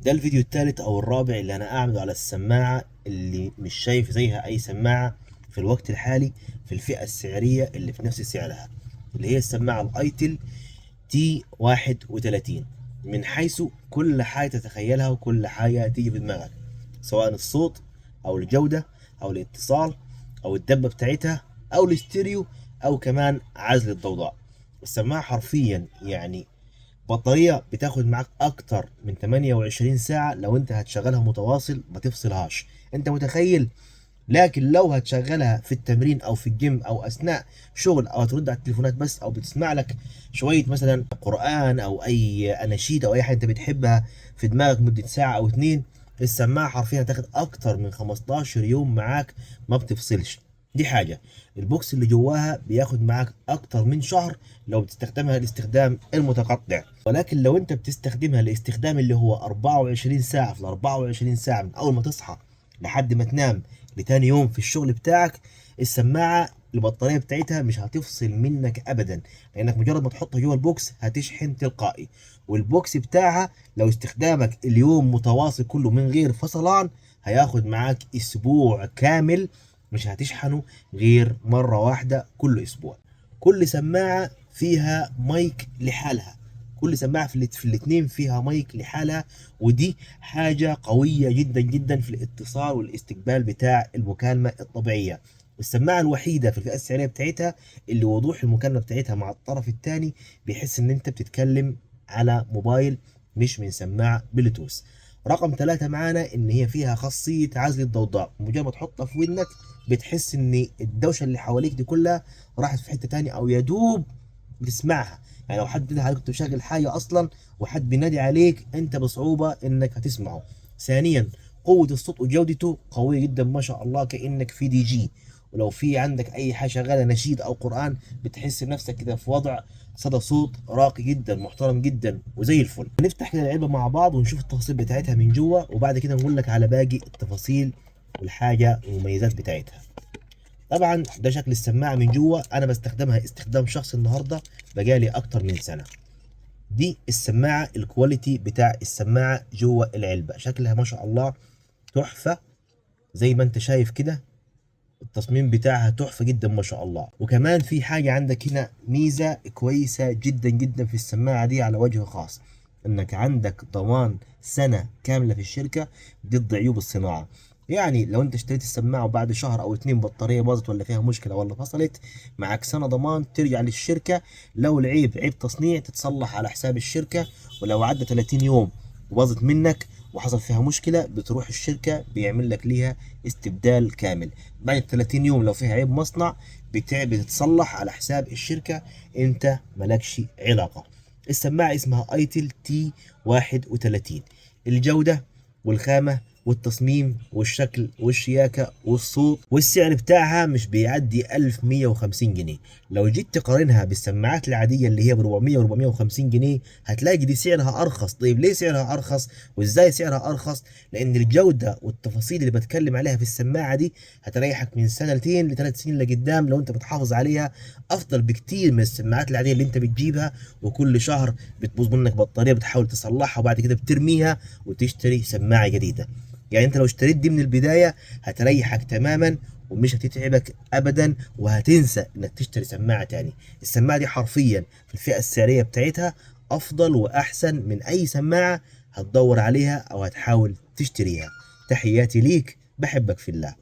ده الفيديو الثالث او الرابع اللي انا اعمله على السماعة اللي مش شايف زيها اي سماعة في الوقت الحالي في الفئة السعرية اللي في نفس سعرها، اللي هي السماعة الايتل T 31. من حيث كل حاجة تتخيلها وكل حاجة تيجي في دماغك، سواء الصوت او الجودة او الاتصال او الدبة بتاعتها او الاستيريو او كمان عزل الضوضاء. السماعة حرفيا يعني بطارية بتاخد معاك اكتر من 28 ساعة لو انت هتشغلها متواصل ما تفصلهاش، انت متخيل؟ لكن لو هتشغلها في التمرين او في الجيم او اثناء شغل او هترد على التليفونات بس، او بتسمع لك شوية مثلا قرآن او اي اناشيد او اي حاجة انت بتحبها في دماغك مدة ساعة او اتنين، السماعة حرفيا هتاخد اكتر من 15 يوم معاك ما بتفصلش. دي حاجة. ال box اللي جواها بياخد معاك اكتر من شهر لو بتستخدمها الاستخدام المتقطع، ولكن لو انت بتستخدمها الاستخدام اللي هو 24 ساعة في ال 24 ساعة من اول ما تصحى لحد ما تنام لتاني يوم في الشغل بتاعك، السماعة البطارية بتاعتها مش هتفصل منك ابدا، لانك مجرد ما تحطها جوه ال box هتشحن تلقائي. وال box بتاعها لو استخدامك اليوم متواصل كله من غير فصلان هياخد معاك اسبوع كامل، مش هتشحنه غير مرة واحدة كل اسبوع. كل سماعة فيها مايك لحالها، كل سماعة في الاتنين فيها مايك لحالها، ودي حاجة قوية جدا جدا في الاتصال والاستقبال بتاع المكالمة الطبيعية. السماعة الوحيدة في الفئة السعرية بتاعتها اللي وضوح المكالمة بتاعتها مع الطرف الثاني بيحس ان انت بتتكلم على موبايل مش من سماعة بلوتوث. رقم 3 معانا ان هي فيها خاصية عزل الضوضاء، مجرد ما تحطها في ودنك بتحس ان الدوشة اللي حواليك دي كلها راحت في حتة تانية او يدوب بتسمعها. لو حد بينادي عليك كنت مشغل حاجة أصلاً وحد بينادي عليك أنت بصعوبة إنك هتسمعه. ثانياً قوة الصوت وجودته قوية جداً ما شاء الله، كأنك في دي جي، ولو في عندك أي حاجة شغالة نشيد أو قرآن بتحس نفسك كده في وضع صدى صوت راقي جداً محترم جداً وزي الفل. نفتح كده العلبة مع بعض ونشوف التفاصيل بتاعتها من جوه، وبعد كده نقول لك على باقي التفاصيل والحاجة والمميزات بتاعتها. طبعا ده شكل السماعة من جوه، أنا بستخدمها استخدام شخصي النهاردة بقالي أكتر من سنة. دي السماعة الكواليتي بتاع السماعة جوه العلبة، شكلها ما شاء الله تحفة زي ما انت شايف كده، التصميم بتاعها تحفة جدا ما شاء الله. وكمان في حاجة عندك هنا ميزة كويسة جدا جدا في السماعة دي على وجه خاص، انك عندك ضمان سنة كاملة في الشركة ضد عيوب الصناعة. يعني لو انت اشتريت السماعة وبعد شهر او اتنين بطارية باظت ولا فيها مشكلة ولا فصلت، معاك سنة ضمان ترجع للشركة. لو العيب عيب تصنيع تتصلح على حساب الشركة، ولو عدى 30 يوم وباظت منك وحصل فيها مشكلة بتروح الشركة بيعمل لك ليها استبدال كامل. بعد 30 يوم لو فيها عيب مصنع بتتصلح على حساب الشركة، انت مالكش علاقة. السماعة اسمها ايتل T 31. الجودة والخامة والتصميم والشكل والشياكة والصوت والسعر بتاعها مش بيعدي 1150 جنيه. لو جيت تقارنها بالسماعات العادية اللي هي ب 400 و 450 جنيه هتلاقي دي سعرها أرخص. طيب ليه سعرها أرخص وإزاي سعرها أرخص؟ لأن الجودة والتفاصيل اللي بتكلم عليها في السماعة دي هتريحك من سنتين لثلاث سنين لقدام لو أنت بتحافظ عليها، أفضل بكتير من السماعات العادية اللي أنت بتجيبها وكل شهر بتبوظ منك بطارية بتحاول تصلحها وبعد كده بترميها وتشتري سماعة جديدة. انت لو اشتريت دي من البداية هتريحك تماما ومش هتتعبك ابدا، وهتنسى انك تشتري سماعة تاني. السماعة دي حرفيا في الفئة السعرية بتاعتها افضل واحسن من اي سماعة هتدور عليها او هتحاول تشتريها. تحياتي ليك، بحبك في الله.